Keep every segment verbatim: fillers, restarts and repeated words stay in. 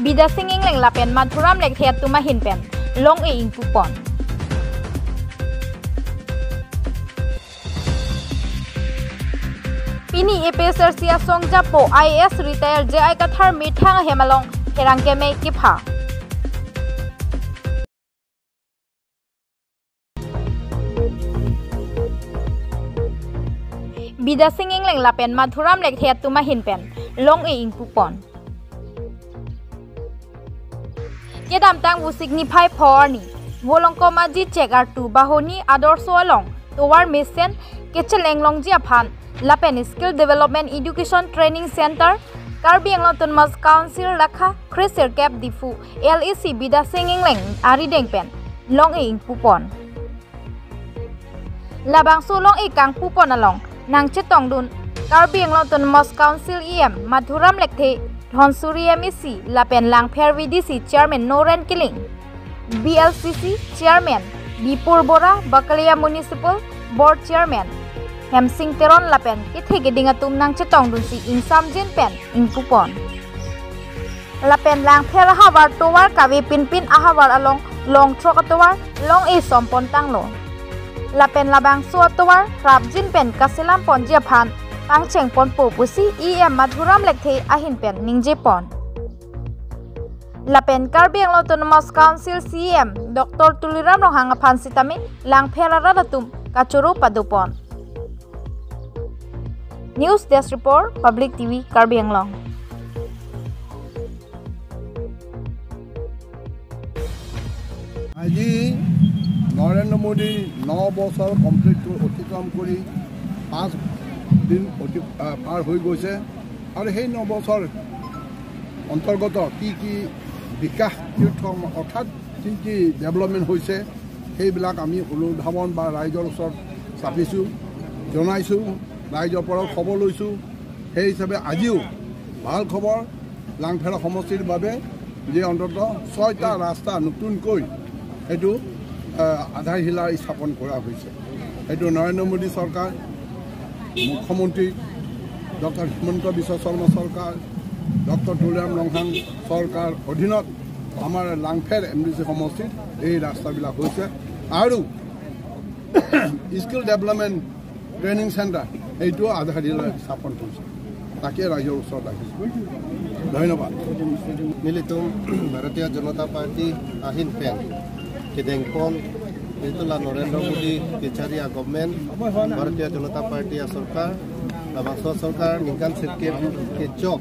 Bidya Sing Engleng lapen Madhuram Lekthe atum ahin pen long-e ingpupon. Pini A P H L C asong japo I A S retired J I Kathar methang ahem along pherangke me kepha. Bidya Sing Engleng lapen Madhuram Lekthe atum ahin pen long-e ingpupon. Kedamtang Vosik niphai pho arni Volongkom Aji Chek Artu Bahoni Adorsho along tovar mesen kecheleng longji aphan lapen Skill Development Education Training Center, Karbi Anglong Autonomous Council Lakha kresirkep Diphu L A C Bidya Sing Engleng arideng pen long-e ingpupon. Labangso long-e kangpupon along nangchetongdun Karbi Anglong Autonomous Council E M Madhuram Lekthe, Dhansiri M A C lapen Langpher V D C Chairman Noren Killing, B L C C Chairman Bipur Bora, Bakalia Municipal Board Chairman Hemsing Teron lapen kethe keding atum nangchetongdunsi ingsamjin pen ingpupon. Lapen Langpher ahavar tovar kave pinpin ahavar along long throk atovar long-e sompon tanglo. Lapen labangso atovar prapjin pen kaselam ponji aphan pangcheng ponpo pusi E M Madhuram Lekthe ahin pen ningjepon. Lapen Karbi Anglong Autonomous Council C E M Doctor Tuliram Ronghang aphan sitame Langpher arat atum kachoro padopon. News Desk Report, Public T V, Karbi Anglong. আজি নৰেন্দ্ৰ মোদী ন বছৰ কমপ্লিট কৰি, অতিক্ৰম কৰি পাঁচ দিন অতি-, আহ, পাৰ হৈ গৈছে আৰু সেই ন বছৰ অন্তৰ্গত কি কি বিকাশ তীৰ্থ অৰ্থাৎ কি কি ডেভেলপমেণ্ট হৈছে, সেইবিলাক আমি অনুধাৱন বা ৰাইজৰ ওচৰত চাপিছোঁ, জনাইছোঁ, ৰাইজৰ পৰাও খবৰ লৈছোঁ। সেই হিচাপে আজিও ভাল খবৰ, লাংফেৰা সমষ্টিৰ বাবে যে অন্ততঃ ছয়টা ৰাস্তা নতুনকৈ সেইটো, আহ, আধাৰশিলা স্থাপন কৰা হৈছে। সেইটো নৰেন্দ্ৰ মোদী চৰকাৰ, মুখ্যমন্ত্ৰী ডক্টৰ হিমন্ত বিশ্ব শৰ্মা চৰকাৰ, ডক্টৰ তুলিৰাম ৰংহাং চৰকাৰ অধীনত আমাৰ লাংফেৰ এম ডি চি সমষ্টিত এই ৰাস্তাবিলাক হৈছে। আৰু স্কিল ডেভেলপমেণ্ট ট্ৰেইনিং চেণ্টাৰ, এইটো আধাৰশিলা স্থাপন কৰিছে। তাকে ৰাইজৰ ওচৰত ৰাখিছোঁ। ধন্যবাদ। Nelitum Bharatiya Janata Party ahin pen kedengpon, itulah Narendra Modi kechari a-government, Bharatiya Janata Party a-sorkar, labangso sorkar ningkan sirkep kechok,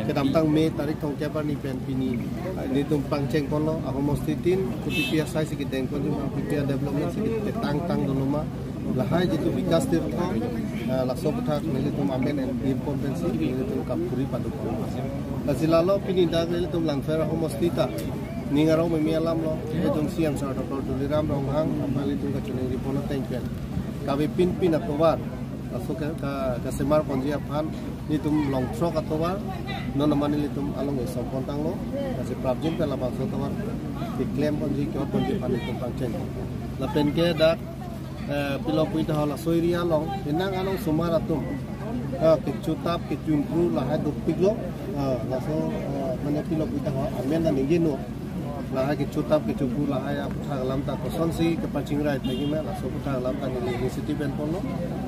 kedamtang May tarik thomkep arni pen pini, ah, nelitum pangchengponlo, ahomosthi tin, kopipi asai si kedengpon, kopipi a-development si ketangtang dolo ma, lahai jitu bikas tirtho, ah, laso aputhak nelitum amen en birpon pensi, nelitum kapuri padopon. Lasi lalo pini dak nelitum Langfera homosti ta, ning arong meme alamlo, nelitum C M sir Doctor Tuliram Ronghang, aphan nelitum kachiningri pon ateng pen. Kave pinpin atovar, laso ke, ka, kasemar ponji aphan, nelitum long throk atovar, non amani nelitum along esom pon tanglo, lasi prapjin pen labangso atovar keklem ponji, ke-ot ponji aphan nelitum pangcheng. Lapen ke dak, eh, pilo puita ho laso area along, penang along osomar atum, eh, kechutap, kechumpru, lahai dopiklo, eh, laso, eh, mane pilo puita ho, amen na ningje no. Lahai kechutap kechupru lahai aputhak alam ta kosonsi kepachingrai thekji ma, laso aputhak alam ta neli initiative enponlo.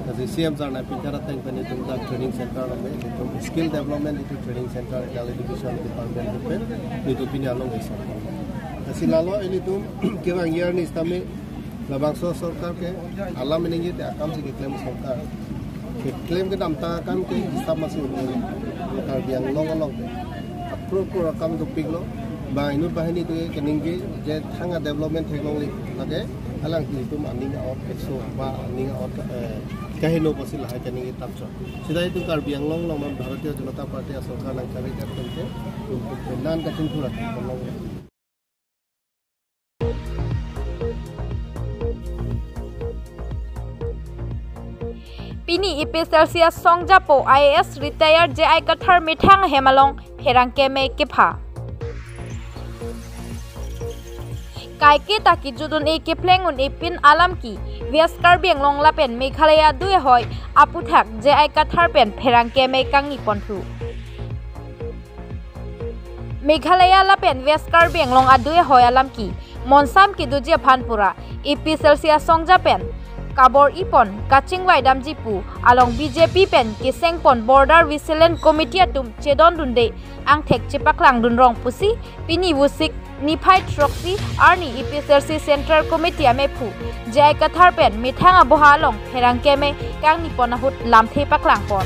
Lasi C M sir nangpikar ateng pen nelitum dak training center lo me, nelitum skill development itu training center, Delhi division department pen nelitum pini along bisa. Lasi lalo nelitum kevang year ni sitame labangso sorkar ke alam meningje te akam si keklem sorkar. Keklem kedamtang akam ke hisap masi untung. Karbi Anglong along ke apro apro akam dopiklo. Ba inut banghini tu keningje je thang a-development theklongle lake alang nelitum aning a-ot keso ba aning a-ot, eh, kaheno pusi lahai keningje tamchot. Sita itum Karbi Anglong along Bharatiya Janata Party a-sorkar nangchari jat tengte, nan kachingthur atum along. Pini A P H L C asong japo I A S retired J I Kathar methang ahem along pherangke me kepha. Kaike ta kejut un-e kepleng un-e pin alam ke West Karbi Anglong lapen Meghalaya dui ahoi aputhak J I Kathar pen pherangke me kangni ponthu. Meghalaya lapen West Karbi Anglong adui ahoi alam ke monsam kedoji aphan pura A P H L C asongja pen kabor-ipon kachingvai damji pu along B J P pen kesengpon Border Vigilance Committee atum chedondunde angthek chepaklangdun rong pusi pini Vosik niphai throksi arni A P H L C Central Committee amephu J I Kathar pen methang aboha along pherangke amei kangnipon ahut lamthe paklangpon.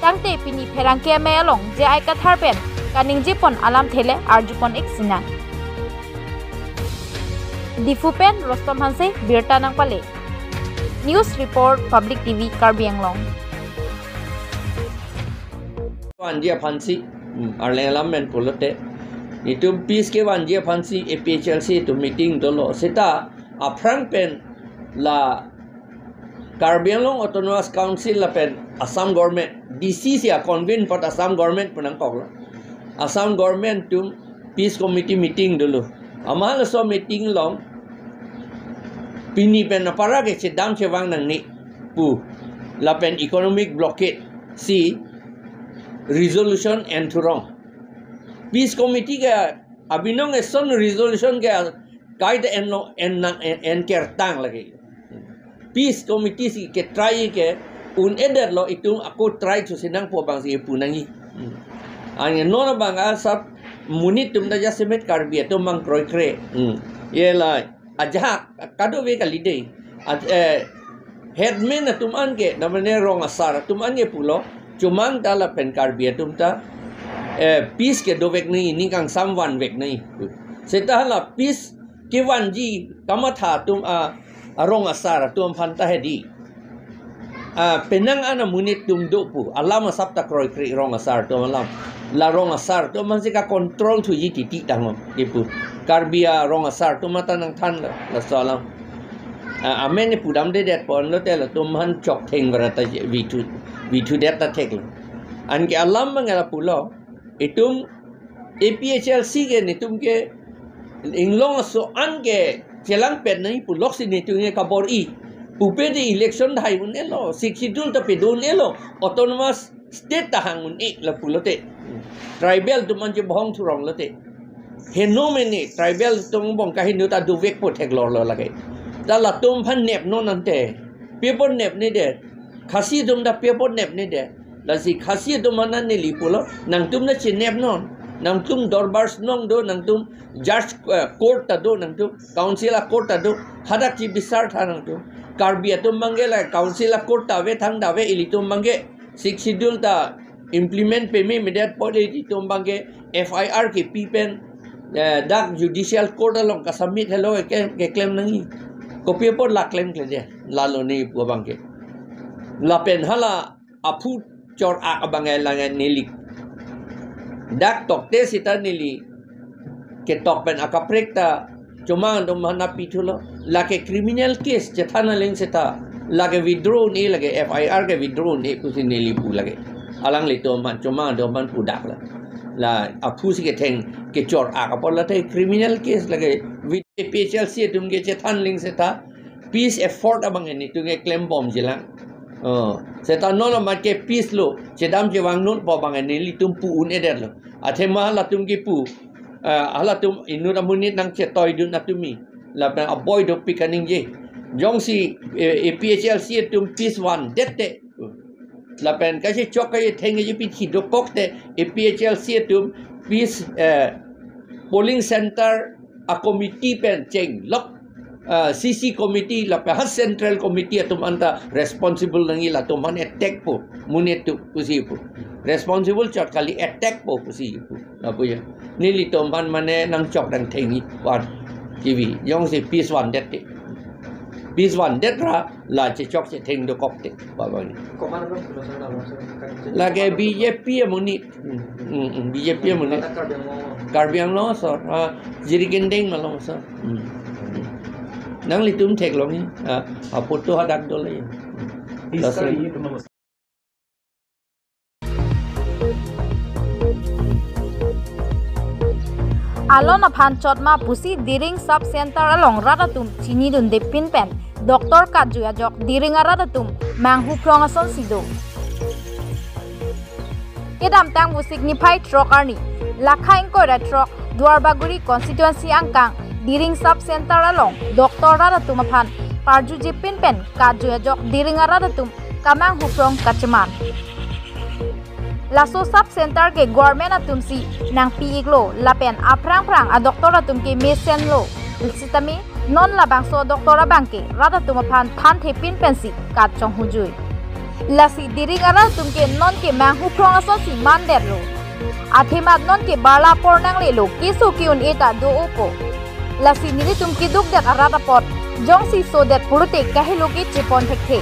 Tangte pini pherangke amei along J I Kathar pen kaningjepon alamthe le arjupon-ik sinang. Diphu pen Rostom Hanse birta nangpale. News report, Public T V Karbi Anglong. Vanji aphansi, hmm, arleng alam pen pulote, itum peace kevanji aphansi A P H L C itum meeting dolo. Seta aphrang pen la Karbi Anglong Autonomous Council lapen Assam Government, D C C a-convene apot Assam Government pu nangkoklo. Assam Government atum Peace Committee meeting dolo. Amat laso meeting along pini pen apara ke chedam chevang nangne pu lapen economic blockade si resolution enthu rong. Peace Committee ke abinong eson resolution ke kaita enlo, en nang, en, enkertang lagi. Peace Committee si ketry ke un-edetlo, itum ako try thusi nangpo abangsi pu nangji. Hmm. Anke non abang asap monit atum ta jasemet Karbi atum abang kroikre. Hmm. Ye lai. Ajahak kadokave kali dei. Aj-, eh, headman atum anke, namane rong asar atum anke pulo, chomang ta lapen Karbi atum ta, eh, peace kedovek nangji, ning kangsam vanvek nangji. Seta hala peace kevanji kamatha atum a, arong asar atum aphan ta hedi. Ah, penang an amonit atum do pu alam asap ta kroikre rong asar atum alam. La rong asar atum aphansi ka-control thuji titi tanglo, kipu. Karbi arong asar atum ata nangthanlo, laso alam. Ah, amen pudamdedetpon lote latum aphan choktheng vara ta vithu, vithudet ta theklo. Anke alam abang lapulo, itum A P H L C ke netum ke inglong aso an ke chelangpet nangji puloksi netum ke kabor-i. Pupe de election dahai un-elo, Sixth Schedule ta pedun-elo, autonomous state ta hang un-e lapulote. Tribal atum an chebohong thurong lote. Heno mene tribal atum bong kaheno ta dovekpo theklorlo lake. Ta latum aphan nepnon ante. Pi apot nepnedet. Khasi atum ta pi apot nepnedet. Lasi Khasi atum aphan neli pulo, nangtum ta chenepnon. Nangtum Dorbar Shnong do, nangtum judge, eh, court ta do, nangtum council a-court ta do, hadak chibisar tha nangtum. Karbi atum abangke la council a-court ta ave, thangta ave, ilitum abangke Sixth Schedule ta implement peme medet apot ilitum abangke F I R kepi pen, eh, dak judicial court along ka-submit helo ke, keklem nangji. Kopi apot la klemkledet, lalo ne pu abangke. Lapen hala aphu chor-ak abang elang neli. Dak tokte seta neli ketok pen akaprek ta chomang atum aphan napithulo. Lake criminal case chethan aling seta lake withdraw un-e, lake F I R ke withdraw un-e pusi neli pu lake. Alanglitum aphan chomang atum aphan pudaklo. La aphusi ketheng kechor-ak apot late criminal case lake with A P H L C atum ke chethan aling seta peace effort abang netum ke klembomjilang. Oh, seta non amat ke peace lo, chedam chevang non pu abang nelitum pu un-edetlo. Athema halatum kipu, eh, halatum inut amonit nangchetoidun atumi. Lapen aboi dopik kaningje. Jongsi, eh, A P H L C atum peace vandette. Lapen kachechok kachetheng kachepithi dokokte A P H L C atum peace, eh, polling center a-committee pen chenglok, ah, C C committee lapen ha central committee atum anta responsible nangji, latum aphan attack po, monit atum pusi pu. Responsible chot kali, attack po pusi pu. Lapu ya. Nelitum aphan mane nangchok nangthengji wan. Kivi, jongsi peace vandette. Peace vandet ra la chechok chetheng dokokte. Ba bang. Komat arlo pulo sir, la sir, kan sir. Lake B J P amonit. Hmm, hmm, B J P amonit. Dak Karbi Anglong. Karbi Anglong sir. Ah, Jirikindeng malong sir. Hmm. Nanglitum theklongji. Ah, aphoto hadak dole. Peace. Laso kali ye teman. Alon aphan chotma pusi Diring Sub Center along rat atum chinidunde pinpen doctor katjui ajok Diring arat atum manghu phlong asonsi do. Kedamtang Vosik niphai throk arni Lakha ingkoi ra throk Duarbagori constituency angkang Diring sub center along doctor rat atum aphan parjujepin pen kajui ajok Diring arat atum kamang huprong kacheman. Laso sub center ke government atum si nangpi-iklo lapen aphrang phrang a doctor atum ke mesenlo. Sitame non labangso doctor abang ke rat atum aphan thanthepin pensi kachonghujui. Lasi Diring arat atum ke non ke mang huprong asonsi mandetlo. Athemat non ke barla apor nanglelo, keso ke-un-e ta do-opo. Lasi nelitum kedukdet arat apot jongsi sodet pulote kahelo ke chepon thekthe.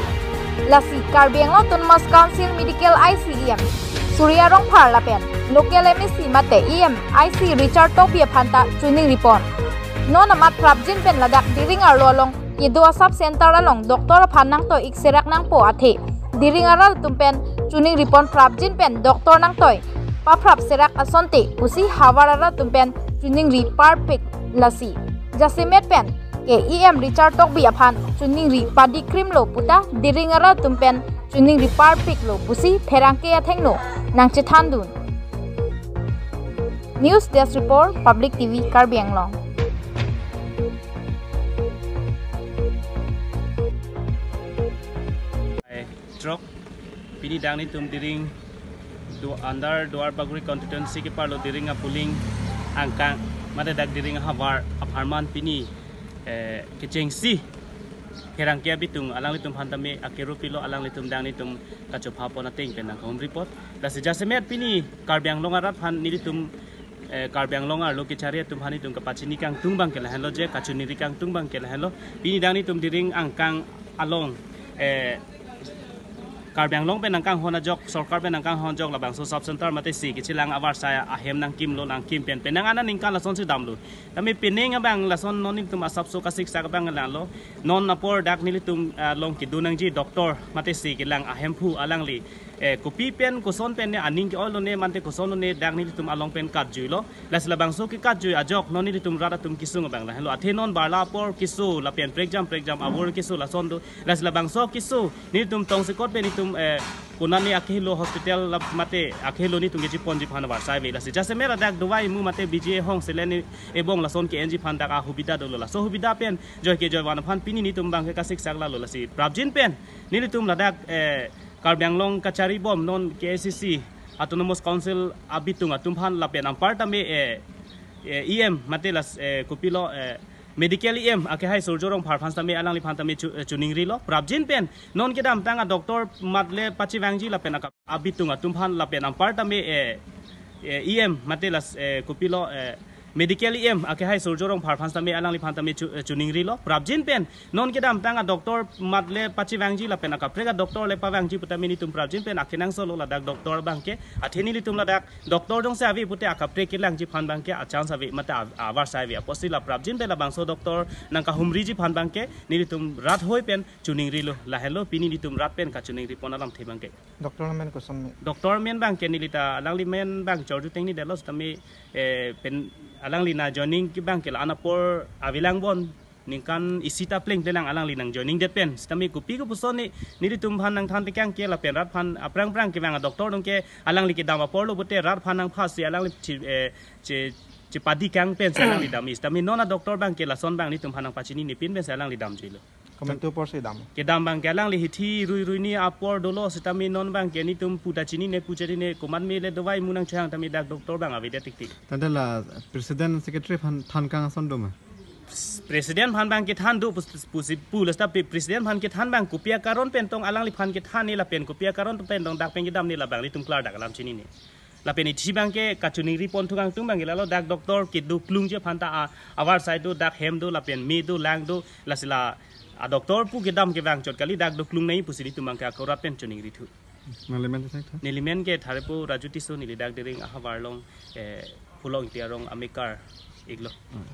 Lasi Karbi Anglong Autonomous Council Medical I C E M Surya Rongphar lapen local M A C mate E M I C Richard Tokbi aphan ta choningripon. Non amat prapjin pen ladak Diring arlo along kedo a sub center along doctor aphan nangtoi-ik serak nangpo athe Diring arat atum pen choningripon prapjin pen doctor nangtoi paprap serak asonte pusi havar arat atum pen choningri parpik. Lasi jasemet pen ke E M Richard Tokbi aphan choningri padikrimlo puta Diring arat atum pen choningri parpiklo pusi pherangke athengno nangchethandun. News Desk Report, Public T V Karbi Anglong. Throk, pini dak nelitum Diring, du under Duarbagori constituency keparlo Diring a polling angkang mate dak Diring ahavar apharman pini, eh, kechengsi pherangke abitung alanglitum aphan tame akero pilo, alanglitum dak nelitum kachopha pon ateng pen nangkahumripon. Lasi jasemet pini Karbi Anglong arat aphan nelitum, eh, Karbi Anglong arlo kechari atum aphan nelitum kapachini kangtung abang ke lahenlo je, kachoningri kangtung abang ke lahenlo. Pini dak nelitum Diring angkang along, eh, Karbi Anglong pen nangkanghon ajok, sorkar pen nangkanghon ajok labangso sub center mate se kechelang avarsai ahem nangkimlo, nangkim pen penang aningkan lasonsi damlo. Tame pining abang lason non nelitum asapso kasiksak abang lalo. Non apor dak nelitum, ah, along kedo nangji doctor mate se kelang ahemphu alangli, eh, kopi pen koson pen ne aning ke-oilo ne mate koson lo ne dak nelitum along pen katjuilo. Lasi labangso kekatjui ajok non nelitum rat atum kesung abang lahenlo. Athe non barla apor keso lapen prekjam prekjam abor keso lason do. Lasi labangso keso nelitum tongsekot pen nelitum, eh, konane akehelo hospital la mate akehelo nelitum kecheponji aphan avarsai ave. Lasi jasemet ladak dawai mu mate B J A hong selen ebong lason ke-enji aphan dak ahubida dolo. Laso hubida pen joi ke joi van aphan pini nelitum abang ke kasiksak lalo. Lasi prapjin pen nelitum ladak, eh, Karbi Anglong kachari bom non K A C C Autonomous Council abitung atum aphan lapen anparta me, eh, eh, E M mate las, eh, kopilo, eh, medical E M akehai Surjo Rongphar aphan tame alangliphan tame chu-, eh, choningrilo. Prapjin pen non kedamtang a doctor matle pachevangji lapen aka abitung atum aphan lapen anparta me, eh, eh, E M mate las, eh, kopilo, eh, medical E M akehai Surjo Rongphar aphan tame alangliphan tame chu-, eh, choningrilo. Prapjin pen non kedamtang a doctor matle pachevangji lapen akaprek a doctor le pavangji putame nelitum prapjin pen akenangsotlo ladak doctor abang ke. Athe nelitum ladak doctor jongsi ave pute akaprek kelangji aphan abang ke a chance ave mate a-, avarsai ave apotsi la prapjin pen labangso doctor nangkahumriji aphan abang ke nelitum rat hoi pen choningrilo. Lahenlo pini nelitum rat pen kachoningripon alamthe abang ke. Doctor amen koson me? Doctor amen abang ke neli ta alangli amen abang chorjuteng ni detlo sitame, eh, pen alangli nangjoining ke abang ke la-an apor avelang bon ningkan isi ta plengple lang alangli nangjoining det pen. Sitame kopi kopuson ne nelitum aphan nangthan tekang ke lapen rat aphan aphrang phrang kevang a doctor dong ke alangli kedam apor lo pute rat aphan nangphasi alangli chi-, eh, che-, chepadi kang pensi alangli dam. Sitame non a doctor abang ke lason abang nelitum aphan nangpachinine pin pensi alangli damjuilo. Komantu apor si dam? Kedam abang ke alangli hithi rui rui ni apor dolo sitame non abang ke nelitum puta chinine pucharine komat mele dawai mu nangchehang tame dak doctor abang avedet tiktik. Tangte la president secretary aphan than kang ason do ma? President aphan abang kethan do pus-, pusi pu lasta pe-, president aphan kethan abang kopi akaron pen tong alangliphan kethan ne lapen kopi akaron pen tong dak pen kedam ne labang nelitum klardak alam chinine. Lapen ithi abang ke kachoningri pon thukang tung abang ke lalo dak doctor kedo klungji aphan ta a-, avarsai do, dak hem do, lapen me do, lang do, lasi la a doctor pu kedam kevang chot kali dak do klung nai pusi nelitum abang ke akurat pen choningri thu. Nangli amen ta thek tha? Neli amen ke Tharepo Raju Tisso, neli dak Diring ahavar along, eh, Phulo Ingti arong amekar iklo. Hmm.